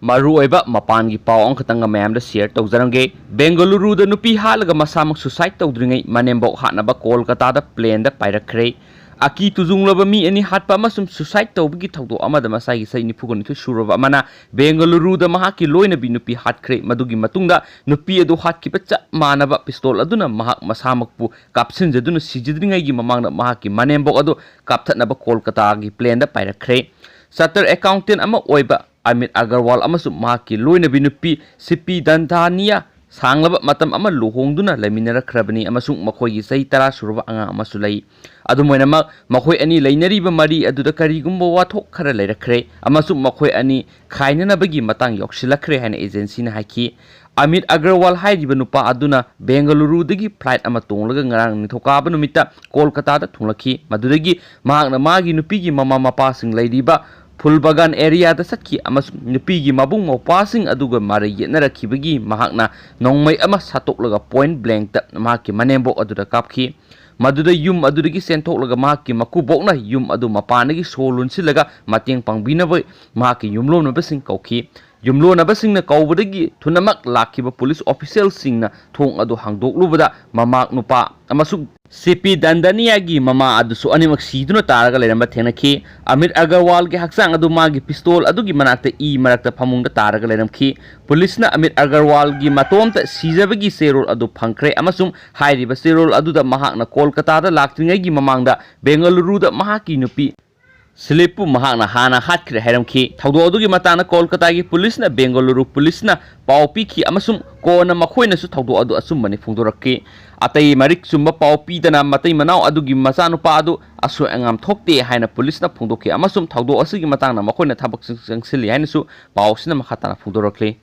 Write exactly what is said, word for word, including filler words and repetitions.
ꯃꯔꯨꯑꯣꯏꯕ ꯃꯄꯥꯟꯒꯤ ꯄꯥꯎ ꯑꯃꯈꯛꯇꯪꯒ ꯃꯌꯥꯝꯗ share ꯇꯧꯖꯔꯝꯒꯦ꯫ ꯕꯦꯡꯒꯂꯨꯔꯨꯗ ꯅꯨꯄꯤ ꯍꯥꯠꯂꯒ ꯃꯁꯥꯃꯛ suicide ꯇꯧꯗ꯭ꯔꯤꯉꯩ ꯃꯅꯦꯝꯕꯣꯛ ꯍꯥꯠꯅꯕ ꯀꯣꯜꯀꯇꯥꯗ planeꯗ ꯄꯥꯏꯔꯛꯈ꯭ꯔꯦ꯫ ꯑꯀꯤ ꯇꯨꯖꯨꯡꯂꯕ ꯃꯤ ꯑꯅꯤ ꯍꯥꯠꯄ ꯑꯃꯁꯨꯡ suicide ꯇꯧꯕꯒꯤ ꯊꯧꯗꯣꯛ ꯑꯃꯗ ꯃꯁꯥꯒꯤ ꯆꯍꯤ ꯅꯤꯐꯨꯒ ꯅꯤꯊꯣꯏ ꯁꯨꯔꯕ ꯑꯃꯅ ꯕꯦꯡꯒꯂꯨꯔꯨꯗ ꯃꯍꯥꯛꯀꯤ ꯂꯣꯏꯅꯕꯤ ꯅꯨꯄꯤ ꯍꯥꯠꯈ꯭ꯔꯦ꯫ ꯃꯗꯨꯒꯤ ꯃꯇꯨꯡꯗ ꯅꯨꯄꯤ ꯑꯗꯨ ꯍꯥꯠꯈꯤꯕ ꯆꯞ ꯃꯥꯟꯅꯕ pistol ꯑꯗꯨꯅ ꯃꯍꯥꯛ ꯃꯁꯥꯃꯛꯄꯨ ꯀꯥꯞꯁꯤꯟꯖꯗꯨꯅ ꯁꯤꯖꯗ꯭ꯔꯤꯉꯩꯒꯤ ꯃꯃꯥꯡꯗ ꯃꯍꯥꯛꯀꯤ ꯃꯅꯦꯝꯕꯣꯛ ꯑꯗꯨ ꯀꯥꯞꯊꯠꯅꯕ ꯀꯣꯜꯀꯇꯥꯒꯤ planeꯗ ꯄꯥꯏꯔꯛꯈ꯭ꯔꯦ꯫ Chartered accountant ꯑꯃ ꯑꯣꯏꯕ ꯑꯃꯤꯠ ꯑꯒꯔꯋꯥꯜ ꯑꯃꯁꯨꯡ ꯃꯍꯥꯛꯀꯤ ꯂꯣꯏꯅꯕꯤ ꯅꯨꯄꯤ ꯁꯤꯄꯤ ꯗꯟꯊꯥꯅꯤꯌꯥ ꯁꯥꯡꯂꯕ ꯃꯇꯝ ꯑꯃ ꯂꯨꯍꯣꯡꯗꯨꯅ ꯂꯩꯃꯤꯟꯅꯔꯛꯈ꯭ꯔꯕꯅꯤ ꯑꯃꯁꯨꯡ ꯃꯈꯣꯏꯒꯤ ꯆꯍꯤ ꯇꯔꯥ ꯁꯨꯔꯕ ꯑꯉꯥꯡ ꯑꯃꯁꯨ ꯂꯩ꯫ ꯑꯗꯨꯝ ꯑꯣꯏꯅꯃꯛ, ꯃꯈꯣꯏ ꯑꯅꯤ ꯂꯩꯅꯔꯤꯕ ꯃꯔꯤ ꯑꯗꯨꯗ ꯀꯔꯤꯒꯨꯝꯕ ꯋꯥꯊꯣꯛ ꯈꯔ ꯂꯩꯔꯛꯈ꯭ꯔꯦ ꯑꯃꯁꯨꯡ ꯃꯈꯣꯏ ꯑꯅꯤ ꯈꯥꯏꯅꯅꯕꯒꯤ ꯃꯇꯥꯡ ꯌꯧꯁꯤꯜꯂꯛꯈ꯭ꯔꯦ ꯍꯥꯏꯅ agencyꯅ ꯍꯥꯏꯈꯤ꯫ ꯑꯃꯤꯠ ꯑꯒꯔꯋꯥꯜ ꯍꯥꯏꯔꯤꯕ ꯅꯨꯄꯥ ꯑꯗꯨꯅ ꯕꯦꯡꯒꯂꯨꯔꯨꯗꯒꯤ flight ꯑꯃ ꯇꯣꯡꯂꯒ ꯉꯔꯥꯡ ꯅꯤꯡꯊꯧꯀꯥꯕ ꯅꯨꯃꯤꯠꯇ ꯀꯣꯜꯀꯇꯥꯗ ꯊꯨꯡꯂꯛꯈꯤ꯫ ꯃꯗꯨꯗꯒꯤ ꯃꯍꯥꯛꯅ ꯃꯥꯒꯤ ꯅꯨꯄꯤꯒꯤ ꯃꯃꯥ ꯃꯄꯥꯁꯤꯡ ꯂꯩꯔꯤꯕ ꯐꯨꯜꯕꯥꯒꯥꯟ areaꯗ ꯆꯠꯈꯤ ꯑꯃꯁꯨꯡ ꯅꯨꯄꯤꯒꯤ ꯃꯕꯨꯡ ꯃꯧꯄ꯭ꯋꯥꯁꯤꯡ ꯑꯗꯨꯒ ꯃꯔꯩ ꯌꯦꯠꯅꯔꯛꯈꯤꯕꯒꯤ ꯃꯍꯥꯛꯅ ꯅꯣꯡꯃꯩ ꯑꯃ ꯁꯠꯇꯣꯛꯂꯒ point blankꯇ ꯃꯍꯥꯛꯀꯤ ꯃꯅꯦꯝꯕꯣꯛ ꯑꯗꯨꯗ ꯀꯥꯞꯈꯤ꯫ ꯃꯗꯨꯗ ꯌꯨꯝ ꯑꯗꯨꯗꯒꯤ ꯆꯦꯟꯊꯣꯛꯂꯒ ꯃꯍꯥꯛꯀꯤ ꯃꯀꯨꯕꯣꯛꯅ ꯌꯨꯝ ꯑꯗꯨ ꯃꯄꯥꯟꯗꯒꯤ ꯁꯣ ꯂꯣꯟꯁꯤꯜꯂꯒ ꯃꯇꯦꯡ ꯄꯥꯡꯕꯤꯅꯕ ꯃꯍꯥꯛꯀꯤ ꯌꯨꯝꯂꯣꯟꯅꯕꯁꯤꯡ ꯀꯧꯈꯤ꯫ ꯌꯨꯝꯂꯣꯟꯅꯕꯁꯤꯡꯅ ꯀꯧꯕꯗꯒꯤ ꯊꯨꯅꯃꯛ ꯂꯥꯛꯈꯤꯕ police officialꯁꯤꯡꯅ ꯊꯣꯡ ꯑꯗꯨ ꯍꯥꯡꯗꯣꯛꯂꯨꯕꯗ ꯃꯃꯥ ꯅꯨꯄꯥ ꯑꯃꯁꯨꯡ ꯁꯤꯄꯤ ꯗꯟꯗꯅꯤꯌꯥꯒꯤ ꯃꯃꯥ ꯑꯗꯨꯁꯨ ꯑꯅꯤꯃꯛ ꯁꯤꯗꯨꯅ ꯇꯥꯔꯒ ꯂꯩꯔꯝꯕ ꯊꯦꯡꯅꯈꯤ꯫ ꯑꯃꯤꯠ ꯑꯒꯔꯋꯥꯜꯒꯤ ꯍꯛꯆꯥꯡ ꯑꯗꯨ ꯃꯥꯒꯤ pistol ꯑꯗꯨꯒꯤ ꯃꯅꯥꯛꯇ ꯏ ꯃꯔꯛꯇ ꯐꯃꯨꯡꯗ ꯇꯥꯔꯒ ꯂꯩꯔꯝꯈꯤ꯫ Policeꯅ ꯑꯃꯤꯠ ꯑꯒꯔꯋꯥꯜꯒꯤ ꯃꯇꯣꯝꯇ ꯁꯤꯖꯕꯒꯤ ꯆꯦꯔꯣꯜ ꯑꯗꯨ ꯐꯪꯈ꯭ꯔꯦ ꯑꯃꯁꯨꯡ ꯍꯥꯏꯔꯤꯕ ꯆꯦꯔꯣꯜ ꯑꯗꯨꯗ ꯃꯍꯥꯛꯅ ꯀꯣꯜꯀꯇꯥꯗ ꯂꯥꯛꯇ꯭ꯔꯤꯉꯩꯒꯤ ꯃꯃꯥꯡꯗ ꯕꯦꯡꯒꯂꯨꯔꯨꯗ ꯃꯍꯥꯛꯀꯤ ꯅꯨꯄꯤ ꯁꯤꯂꯤꯞꯄꯨ ꯃꯍꯥꯛꯅ ꯍꯥꯟꯅ ꯍꯥꯠꯈ꯭ꯔꯦ ꯍꯥꯏꯔꯝꯈꯤ꯫ ꯊꯧꯗꯣꯛ ꯑꯗꯨꯒꯤ ꯃꯇꯥꯡꯗ ꯀꯣꯜꯀꯇꯥꯒꯤ policeꯅ ꯕꯦꯡꯒꯂꯨꯔꯨ policeꯅ ꯄꯥꯎ ꯄꯤꯈꯤ ꯑꯃꯁꯨꯡ ꯀꯣꯟꯅ ꯃꯈꯣꯏꯅꯁꯨ ꯊꯧꯗꯣꯛ ꯑꯗꯨ ꯑꯆꯨꯝꯕꯅꯤ ꯐꯣꯡꯗꯣꯔꯛꯈꯤ꯫ ꯑꯇꯩ ꯃꯔꯤꯛ ꯆꯨꯝꯕ ꯄꯥꯎ ꯄꯤꯗꯅ ꯃꯇꯩ ꯃꯅꯥꯎ ꯑꯗꯨꯒꯤ ꯃꯆꯥꯅꯨꯄꯥ ꯑꯗꯨ ꯑꯁꯣꯏ ꯑꯉꯥꯝ ꯊꯣꯛꯇꯦ ꯍꯥꯏꯅ policeꯅ ꯐꯣꯡꯗꯣꯛꯈꯤ ꯑꯃꯁꯨꯡ ꯊꯧꯗꯣꯛ ꯑꯁꯤꯒꯤ ꯃꯇꯥꯡꯗ ꯃꯈꯣꯏꯅ ꯊꯕꯛ ꯆꯪꯁꯤꯜꯂꯤ ꯍꯥꯏꯅꯁꯨ ꯄꯥꯎꯁꯤꯅ ꯃꯈꯥ ꯇꯥꯅ ꯐꯣꯡꯗꯣꯔꯛꯂꯤ꯫